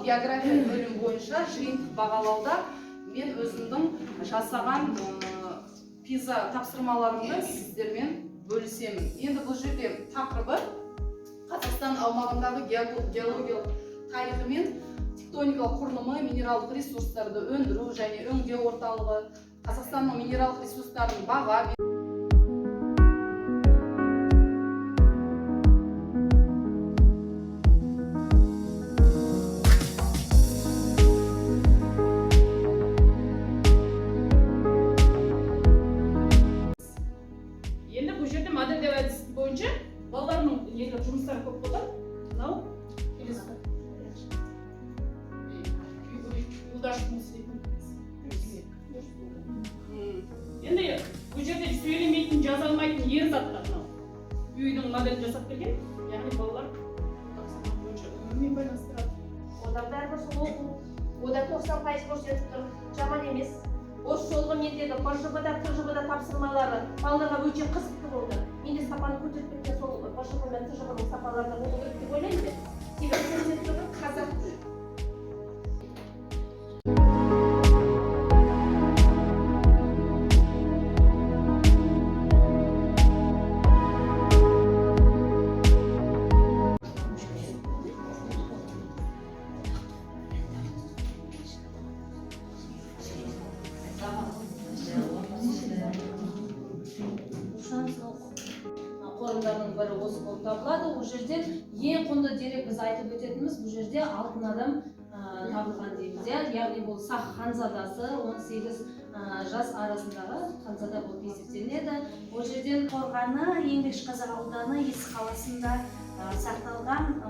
Ал география бөлімі бойынша жиынтық бағалауда мен өзімнің жасаған ПИЗа тапсырмаларымды сіздермен бөлісемін. Енді бұл жерде тақырыбы Қазақстан аумағындағы геологиялық тарихы мен тектоникалық құрылымы, минералдық ресурстарды өндіру және өңдеу орталығы, Қазақстанның минералдық ресурстарын баға Енді бұл жерде модельдеу әдісі бойынша балалардың нелер, жұмыстары көп болған. Мынау келесі Юлдашевтың істейтін. Енді бұл жерде сөйлемейтін, жаза алмайтын ер заттар, мынау үйдің моделін жасап келген, яғни балалар тапсырма бойынша өмірмен байланыстырады. Одан бәрібір сол оқу, ода 90% көрсетіп тұр, жаман емес. Осы жолғы мендегі БЖБ да, ТЖБ да тапсырмалары балаларға өте қызықты болды. Менде сапаны көтеріп кеткен сол БЖБ мен ТЖБ ның сапалары да болу керек деп ойлаймын мен. Себебі көрсетіп тұрған қазақ тілі. Қорымдардың бірі осы болып табылады. Ол жерден ең құнды дерек біз айтып өтетініміз, бұл жерде алтын адам табылған дейміз, иә. Яғни бұл сақ ханзадасы, 18 жас арасындағы ханзада болып есептелінеді. Ол жерден Қорғаны Еңбекшіқазақ ауданы, Есік қаласында сақталған.